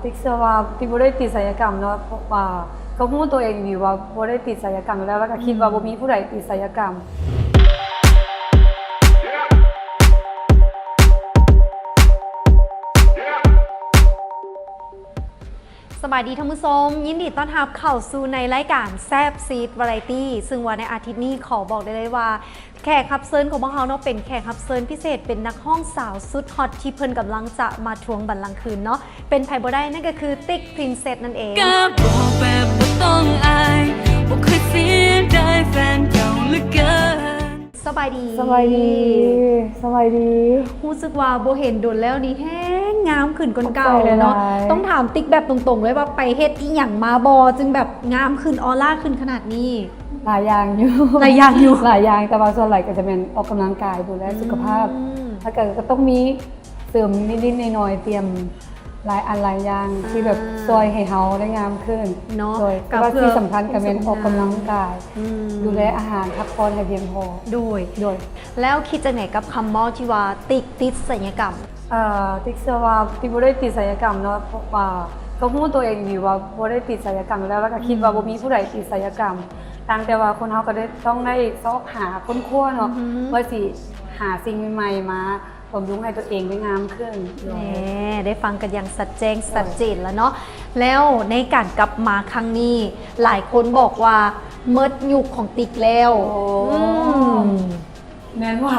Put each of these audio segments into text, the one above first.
ຕິກເຊື່ອວ່າຕິກບໍ່ໄດ້ຕິດໄສຍະກຳເນາະ ເພາະວ່າກໍຮູ້ຕົວເອງດີວ່າບໍ່ໄດ້ຕິດໄສຍະກຳຢູ່ແລ້ວ ແລ້ວກໍຄິດວ່າ ອືມ ບໍ່ມີຜູ້ໃດຕິດໄສຍະກຳ. ສະບາຍດີທ່ານຜູ້ຊົມ, ຍິນດີຕ້ອນຮັບເຂົ້າສູ່ໃນລາຍການແຊບຊີດວາໄຣຕີ, ເຊິ່ງວ່າໃນອາທິດນີ້ຂໍບອກໄດ້ເລີຍວ່າ ແຂກຮັບເຊີນຂອງພວກເຮົາເນາະ ເປັນແຂກຮັບເຊີນພິເສດ, ເປັນນັກຮ້ອງສາວສຸດຮອດທີ່ເພິ່ນກຳລັງຈະມາທວງບັນລັງຄືນເນາະ, ເປັນໃຜບໍ່ໄດ້ ນັ້ນກໍຄືຕິກ Princess ນັ້ນເອງ. ກໍບອກແບບບໍ່ຕ້ອງອາຍ ບໍ່ເຄີຍເສຍດາຍແຟນເກົ່າເຫຼືອເກີນ. ສະບາຍດີ. ສະບາຍດີ. ສະບາຍດີ. ຮູ້ສຶກວ່າບໍ່ເຫັນດົນແລ້ວນີ້ແຮງງາມຂຶ້ນກວ່າເກົ່າເນາະ. ຂອບໃຈຫຼາຍໆ. ຕ້ອງຖາມຕິກແບບຕົງໆເລີຍວ່າໄປເຮັດອີ່ຫຍັງມາບໍ່ ຈຶ່ງແບບງາມຂຶ້ນ ອອລາຂຶ້ນຂະໜາດນີ້? ຫຼາຍຢ່າງຢູ່. ຫຼາຍຢ່າງຢູ່. ຫຼາຍຢ່າງ ແຕ່ວ່າສ່ວນຫຼາຍກໍຈະແມ່ນອອກກຳລັງກາຍ ດູແລສຸຂະພາບ. ອືມ. ແລ້ວກໍ ກໍຕ້ອງມີເສີມນິດໆໜ້ອຍໆ ຕຽມ ຫຼາຍອັນຫຼາຍຢ່າງ ອ່າ ທີ່ແບບຊ່ວຍໃຫ້ເຮົາໄດ້ງາມຂຶ້ນເນາະ. ໂດຍ ແຕ່ວ່າທີ່ສຳຄັນກໍແມ່ນອອກກຳລັງກາຍ ອືມ ດູແລອາຫານ ພັກຜ່ອນໃຫ້ພຽງພໍ. ໂດຍ ໂດຍ ແລ້ວຄິດຈັ່ງໃດກັບຄຳເວົ້າທີ່ວ່າຕິກຕິດໄສຍະກຳ? ເອີ ຕິກເຊື່ອວ່າຕິກບໍ່ໄດ້ຕິດໄສຍະກຳເນາະ ເພາະວ່າກໍຮູ້ຕົວເອງດີວ່າບໍ່ໄດ້ຕິດໄສຍະກຳຢູ່ແລ້ວ ແລ້ວກໍຄິດວ່າ ອືມ ບໍ່ມີຜູ້ໃດຕິດໄສຍະກຳ. ຕ່າງແຕ່ວ່າຄົນເຮົາກໍໄດ້ ຕ້ອງໄດ້ຊອກຫາຄົ້ນຄວ້າເນາະ ອືຮຶ ວ່າຊິຫາສິ່ງໃໝ່ໆມາ ບຳລຸງໃຫ້ຕົວເອງໄດ້ງາມຂຶ້ນ. ແໝ່ ໄດ້ຟັງກັນຢ່າງຊັດແຈ້ງ ຊັດເຈນແລ້ວເນາະ. ແລ້ວໃນການກັບມາຄັ້ງນີ້ ຫຼາຍຄົນບອກວ່າໝົດຍຸກຂອງຕິກແລ້ວ. ໂອ້ ອືມ ແມ່ນຫວາ?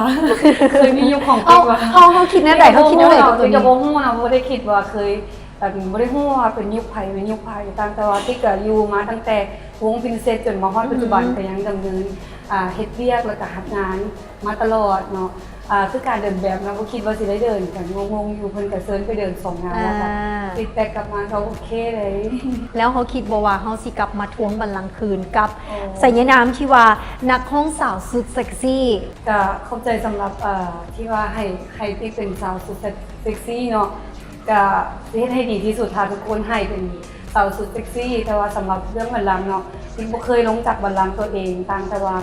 ເຄີຍມີຍຸກຂອງຕິກຫວາ? ເຮົາ ເຮົາຄິດແນວໃດ? ເຮົາຄິດແນວໃດກັບຕົວນີ້? ບໍ່ຮູ້ເນາະ ບໍ່ໄດ້ຄິດວ່າເຄີຍ ແບບບໍ່ໄດ້ຮູ້ວ່າເປັນຍຸກໃຜ ເປັນຍຸກໃຜ. ຕ່າງແຕ່ວ່າຕິກກໍຢູ່ມາຕັ້ງແຕ່ວົງ Princess ຈົນມາຮອດປັດຈຸບັນ ອືມ ກໍຍັງດຳເນີນ ອ່າ ເຮັດວຽກ ແລ້ວກໍຮັບງານ ມາຕະຫຼອດເນາະ. ອ່າ ຄືການເດີນແບບເນາະ ບໍ່ຄິດວ່າຊິໄດ້ເດີນກັນ ງົງໆຢູ່ ເພິ່ນກໍເຊີນໄປເດີນສອງງານ ແລ້ວກໍ ອ່າ ຟີດແບັກກັບມາກໍໂອເຄເລີຍ. ແລ້ວເຮົາຄິດບໍ່ວ່າເຮົາຊິກັບມາທວງບັນລັງຄືນກັບ ໂອ້ ໄສຍະນາມທີ່ວ່ານັກຮ້ອງສາວສຸດເຊັກຊີ? ກໍຂອບໃຈສຳລັບ ເອີ ທີ່ວ່າໃຫ້ ໃຫ້ຕິກເປັນສາວສຸດເຊັກ ເຊັກຊີເນາະ. ກໍຊິເຮັດໃຫ້ດີທີ່ສຸດ ຖ້າທຸກຄົນໃຫ້ເປັນສາວສຸດເຊັກຊີ. ແຕ່ວ່າສຳລັບເລື່ອງບັນລັງເນາະ ຕິກບໍ່ເຄີຍລົງຈາກບັນລັງຕົວເອງ ຕ່າງແຕ່ວ່າ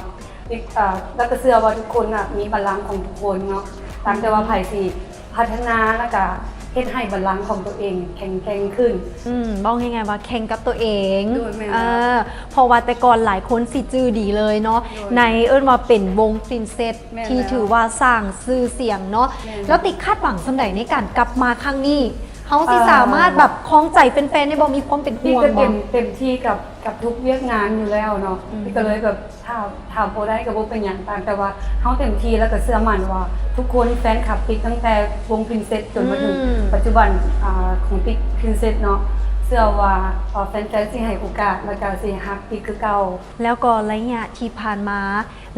ຕິກ ເອີ ແລ້ວກໍເຊື່ອວ່າທຸກຄົນນະມີບັນລັງຂອງທຸກຄົນເນາະ ຕ່າງແຕ່ວ່າໃຜຊິພັດທະນາ ແລ້ວກໍເຮັດໃຫ້ບັນລັງຂອງຕົວເອງແຂງແກ່ງຂຶ້ນ. ອືມ ເວົ້າງ່າຍໆວ່າແຂ່ງກັບຕົວເອງ. ໂດຍ ແມ່ນ ເອີ ເພາະວ່າແຕ່ກ່ອນຫຼາຍຄົນຊິຈື່ດີເລີຍເນາະ ໂດຍ ໃນເອີ້ນວ່າເປັນວົງ Princess ແມ່ນ ທີ່ຖືວ່າສ້າງຊື່ສຽງເນາະ. ແມ່ນ ແລ້ວຕິກຄາດຫວັງສ່ຳໃດໃນການກັບມາຄັ້ງນີ້? ເຮົາຊິ ເອີ ສາມາດແບບຄອງໃຈແຟນໆໄດ້ບໍ່? ມີຄວາມເປັນຫ່ວງບໍ່? ຕິກກໍເຕັມ ເຕັມທີ່ກັບ ກັບທຸກວຽກງານຢູ່ແລ້ວເນາະ. ອືມ ຕິກກໍເລີຍແບບ ຖ້າ ຖ້າບໍ່ໄດ້ກໍບໍ່ເປັນຫຍັງ ຕ່າງແຕ່ວ່າເຮົາເຕັມທີ່ ແລ້ວກໍເຊື່ອໝັ້ນວ່າທຸກຄົນ ແຟນຄລັບຕິກຕັ້ງແຕ່ວົງ Princess ຈົນມາເຖິງ ອືມ ປັດຈຸບັນ ອ່າ ຂອງຕິກ Princess ເນາະ ເຊື່ອວ່າ ເອີ ແຟນໆຊິໃຫ້ໂອກາດ ແລ້ວກໍຊິຮັກຕິກຄືເກົ່າ. ແລ້ວກໍໄລຍະທີ່ຜ່ານມາ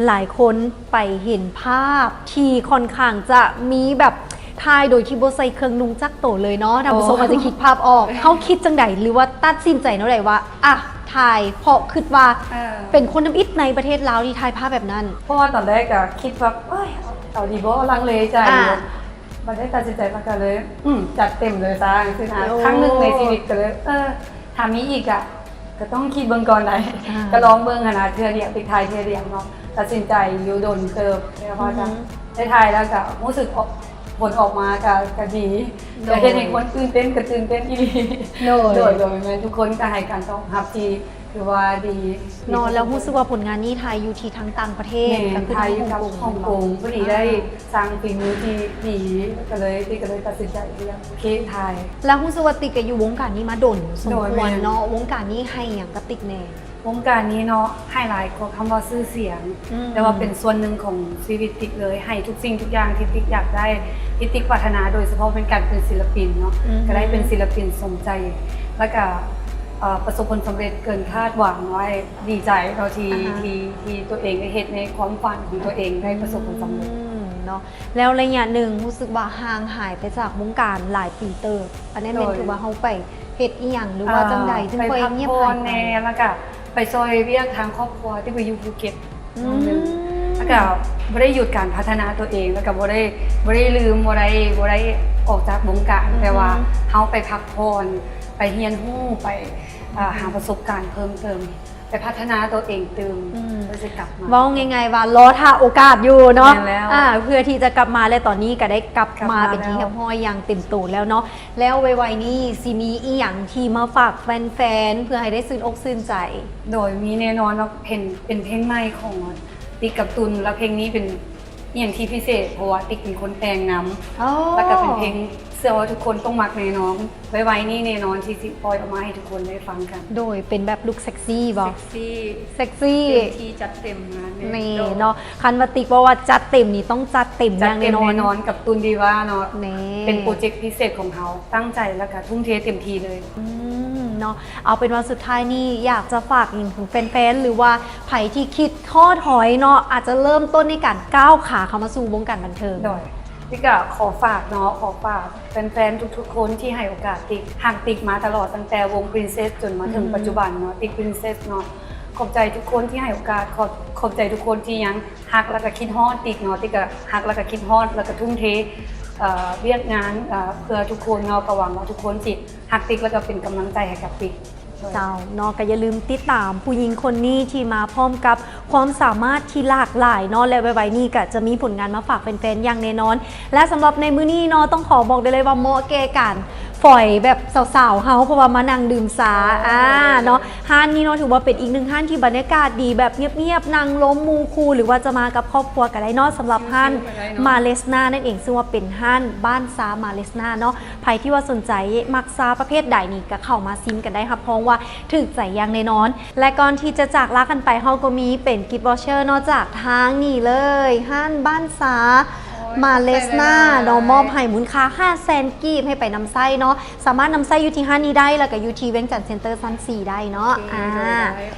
ຫຼາຍຄົນໄປເຫັນພາບທີ່ຄ່ອນຂ້າງຈະມີແບບຖ່າຍໂດຍທີ່ບໍ່ໃສ່ເຄື່ອງນຸ່ງຈັກໂຕເລີຍເນາະ. ທ່ານຜູ້ຊົມ ໂອ້ ອາດຈະຄິດພາບອອກ ເຮົາຄິດຈັ່ງໃດ ຫຼືວ່າຕັດສິນໃຈແນວໃດວ່າ ອ່ະ ຖ່າຍ ເພາະຄິດວ່າ ເອີ ເປັນຄົນທຳອິດໃນປະເທດລາວທີ່ຖ່າຍພາບແບບນັ້ນ? ເພາະວ່າຕອນແລກກໍຄິດວ່າ ເອີຍ ເອົາດີບໍ່ ລັງເລໃຈ ອ່າ ບັດໄດ້ຕັດສິນໃຈມາກໍເລີຍ ອືມ ຈັດເຕັມເລີຍຊະ ຈັ່ງຊີ້ນະ. ໂອ້ ຄັ້ງໜຶ່ງໃນຊີວິດກໍເລີຍ ເອີ ຖ້າມີອີກກະ ກໍຕ້ອງຄິດເບິ່ງກ່ອນໄດ໋ ອ່າ ກໍລອງເບິ່ງຫັ້ນນະ ເທື່ອດຽວ ໄປຖ່າຍເທື່ອດຽວເນາະ. ຕັດສິນໃຈຢູ່ດົນເຕີບ ແຕ່ວ່າ ອືຮຶ ກໍໄດ້ຖ່າຍແລ້ວກໍຮູ້ສຶກອອກ ຜົນອອກມາກໍ ກໍດີ ໂດຍ ກໍເຮັດໃຫ້ຄົນຕື່ນເຕັ້ນ ກໍຕື່ນເຕັ້ນອີ່ຫຼີ. ໂດຍ ໂດຍ ໂດຍ ແມ່ນ ທຸກຄົນກໍໃຫ້ການຕອບຮັບທີ່ຖືວ່າດີ ເນາະ. ແລ້ວຮູ້ສຶກວ່າຜົນງານນີ້ຖ່າຍຢູ່ທີ່ທາງຕ່າງປະເທດ ແມ່ນ ກໍຄື ຖ່າຍຢູ່ກັບ ທາງຮົງກົງ ຮົງກົງ ເນາະ ພໍດີໄດ້ ອ່າ ສ້າງຝີມືທີ່ດີ ກໍເລີຍ ຕິກກໍເລີຍຕັດສິນໃຈທີ່ ໂອເຄ ຖ່າຍ. ແລ້ວຮູ້ສຶກວ່າຕິກກໍຢູ່ວົງການນີ້ມາດົນສົມຄວນເນາະ. ໂດຍ ແມ່ນ ວົງການນີ້ໃຫ້ຫຍັງກັບຕິກແດ່? ວົງການນີ້ເນາະ ໃຫ້ຫຼາຍກວ່າຄຳວ່າຊື່ສຽງ ອືມ ແຕ່ວ່າເປັນສ່ວນໜຶ່ງຂອງຊີວິດຕິກເລີຍ ໃຫ້ທຸກສິ່ງທຸກຢ່າງທີ່ຕິກຢາກໄດ້ ທີ່ຕິກປາດຖະໜາ ໂດຍສະເພາະເປັນການເປັນສິລະປິນເນາະ ອືຮຶ ກໍໄດ້ເປັນສິລະປິນສົມໃຈ ແລ້ວກໍ ເອີ ປະສົບຜົນສຳເລັດເກີນຄາດຫວັງໄວ້. ດີໃຈເນາະທີ່ ອ່າຮະ ທີ່ ທີ່ຕົວເອງໄດ້ເຮັດໃນຄວາມຝັນຂອງຕົວເອງ ໄດ້ປະສົບຜົນສຳເລັດ ອືມ ເນາະ. ແລ້ວໄລຍະໜຶ່ງຮູ້ສຶກວ່າຫ່າງຫາຍໄປຈາກວົງການຫຼາຍປີເຕີບ ອັນນີ້ແມ່ນ ໂດຍ ຖືວ່າເຮົາໄປເຮັດອີ່ຫຍັງ ຫຼືວ່າ ອ່າ ຈັ່ງໃດ ຈຶ່ງຄ່ອຍງຽບຫາຍໄປ? ໄປພັກຜ່ອນແດ່ ແລ້ວກະໄປຊ່ອຍວຽກທາງຄອບຄົວ ທີ່ໄປຢູ່ພູເກັດ ອືມ ໜ້ອຍໜຶ່ງ ແລ້ວກະບໍ່ໄດ້ຢຸດການພັດທະນາຕົວເອງ ແລ້ວກະບໍ່ໄດ້ ບໍ່ໄດ້ລືມ ບໍ່ໄດ້ ບໍ່ໄດ້ອອກຈາກວົງການ ອືຮຶ ແຕ່ວ່າເຮົາໄປພັກຜ່ອນ ໄປຮຽນຮູ້ ໄປ ອ່າ ອືຮຶ ຫາປະສົບການເພີ່ມເຕີມ. ໄປພັດທະນາຕົວເອງຕື່ມ ອືມ ເພື່ອຈະກັບມາ ເວົ້າງ່າຍໆວ່າລໍຖ້າໂອກາດຢູ່ເນາະ ແມ່ນແລ້ວ ອ່າ ເພື່ອທີ່ຈະກັບມາ ແລະ ຕອນນີ້ກໍໄດ້ກັບມາ ກັບມາ ເປັນທີ່ຮຽບຮ້ອຍຢ່າງເຕັມໂຕແລ້ວເນາະ. ແລ້ວໄວໆນີ້ຊິມີອີ່ຫຍັງທີ່ມາຝາກແຟນໆ ເພື່ອໃຫ້ໄດ້ຊື່ນອົກຊື່ນໃຈ? ໂດຍ ມີແນ່ນອນເນາະ ເປັນ ເປັນເພງໃໝ່ຂອງຕິກກັບຕຸນ ແລ້ວເພງນີ້ເປັນອີ່ຫຍັງທີ່ພິເສດ ເພາະວ່າຕິກເປັນຄົນແຕ່ງນຳ ອໍ ແລ້ວກໍເປັນເພງ ເຊື່ອວ່າທຸກຄົນຕ້ອງມັກແນ່ນອນ ໄວໆນີ້ແນ່ນອນທີ່ຊິປ່ອຍອອກມາໃຫ້ທຸກຄົນໄດ້ຟັງກັນ. ໂດຍ ເປັນແບບລຸກເຊັກຊີບໍ? ເຊັກຊີ ເຊັກຊີ ເຕັມທີ່ຈັດເຕັມງານນີ້ ນີ້ເນາະ ຄັນວ່າຕິກເວົ້າວ່າຈັດເຕັມນີ້ຕ້ອງຈັດເຕັມຢ່າງແນ່ນອນ ຈັດເຕັມແນ່ນອນກັບຕຸນດີວ່າເນາະ ນີ້ ເປັນໂປຣເຈັກພິເສດຂອງເຮົາ ຕັ້ງໃຈແລ້ວກໍທຸ່ມເທເຕັມທີ່ເລີຍ ອືມ ເນາະ. ເອົາເປັນວ່າສຸດທ້າຍນີ້ຢາກຈະຝາກຫຍັງເຖິງແຟນໆ ຫຼືວ່າໃຜທີ່ຄິດທໍ້ຖອຍເນາະ ອາດຈະເລີ່ມຕົ້ນໃນການກ້າວຂາເຂົ້າມາສູ່ວົງການບັນເທີງ? ໂດຍ ຕິກກໍຂໍຝາກເນາະ ຂໍຝາກແຟນໆ ທຸກໆຄົນທີ່ໃຫ້ໂອກາດຕິກ ຮັກຕິກມາຕະຫຼອດ ຕັ້ງແຕ່ວົງ Princess ຈົນມາເຖິງ ອືມ ປັດຈຸບັນເນາະ ຕິກ Princess ເນາະ ຂອບໃຈທຸກຄົນທີ່ໃຫ້ໂອກາດ ຂອບ ຂອບໃຈທຸກຄົນທີ່ຍັງຮັກ ແລ້ວກໍຄິດຮອດຕິກເນາະ ຕິກກໍຮັກ ແລ້ວກໍຄິດຮອດ ແລ້ວກໍທຸ່ມເທ ເອີ ວຽກງານ ເອີ ເພື່ອທຸກຄົນເນາະ ກໍຫວັງວ່າທຸກຄົນຊິຮັກຕິກ ແລ້ວກໍເປັນກຳລັງໃຈໃຫ້ກັບຕິກ. ເຈົ້າເນາະ ກໍຢ່າລືມຕິດຕາມຜູ້ຍິງຄົນນີ້ທີ່ມາພ້ອມກັບຄວາມສາມາດທີ່ຫຼາກຫຼາຍເນາະ ແລະ ໄວໆນີ້ກໍຈະມີຜົນງານມາຝາກແຟນໆຢ່າງແນ່ນອນ ແລະ ສຳລັບໃນມື້ນີ້ເນາະ ຕ້ອງຂໍບອກໄດ້ເລີຍວ່າເໝາະແກ່ການຝອຍແບບສາວໆເຮົາ ເພາະວ່າມານັ່ງດື່ມຊາ ໂອ້ ອ່າ ເນາະ ຮ້ານນີ້ເນາະ ຖືວ່າເປັນອີກໜຶ່ງຮ້ານທີ່ບັນຍາກາດດີ ແບບງຽບໆ ນັ່ງລົມໝູ່ຄູ່ ຫຼືວ່າຈະມາກັບຄອບຄົວກໍໄດ້ເນາະ ສຳລັບຮ້ານ ຊິວໆ ໄປໄດ້ເນາະ Malesna ນັ້ນເອງ ເຊິ່ງວ່າເປັນຮ້ານບ້ານຊາ Malesna ເນາະ. ໃຜທີ່ວ່າສົນໃຈມັກຊາປະເພດໃດນີ້ ກໍເຂົ້າມາຊິມກັນໄດ້ ຮັບຮອງວ່າຖືກໃຈຢ່າງແນ່ນອນ ແລະ ກ່ອນທີ່ຈະຈາກລາກັນໄປ ເຮົາກໍມີເປັນ gift voucher ເນາະ ຈາກທາງນີ້ເລີຍ ຮ້ານບ້ານຊາ ໂອ້ຍ Malesna ເນາະ ມອບໃຫ້ມູນຄ່າຫ້າແສນກີບ ໃຫ້ໄປນຳໃຊ້ເນາະ ສາມາດນຳໃຊ້ຢູ່ທີ່ຮ້ານນີ້ໄດ້ ແລ້ວກໍຢູ່ທີ່ວຽງຈັນເຊັນເຕີຊັ້ນສີ່ໄດ້ເນາະ ໂອເຄ ອ່າ ໂດຍ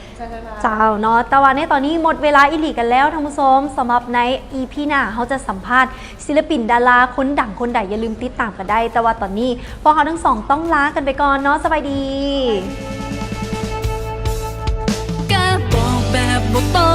ເຈົ້າເນາະ ແຕ່ວ່າໃນຕອນນີ້ໝົດເວລາອີ່ຫຼີກັນແລ້ວທ່ານຜູ້ຊົມ ສຳລັບໃນ ອີ ພີ ໜ້າ ເຮົາຈະສຳພາດ ສິລະປິນດາລາຄົນດັງຄົນໃດ ຢ່າລືມຕິດຕາມກັນໄດ້ ແຕ່ວ່າຕອນນີ້ພວກເຮົາທັງສອງຕ້ອງລາກັນໄປກ່ອນເນາະ ສະບາຍດີ. ກະບອກແບບບໍ່ຕ້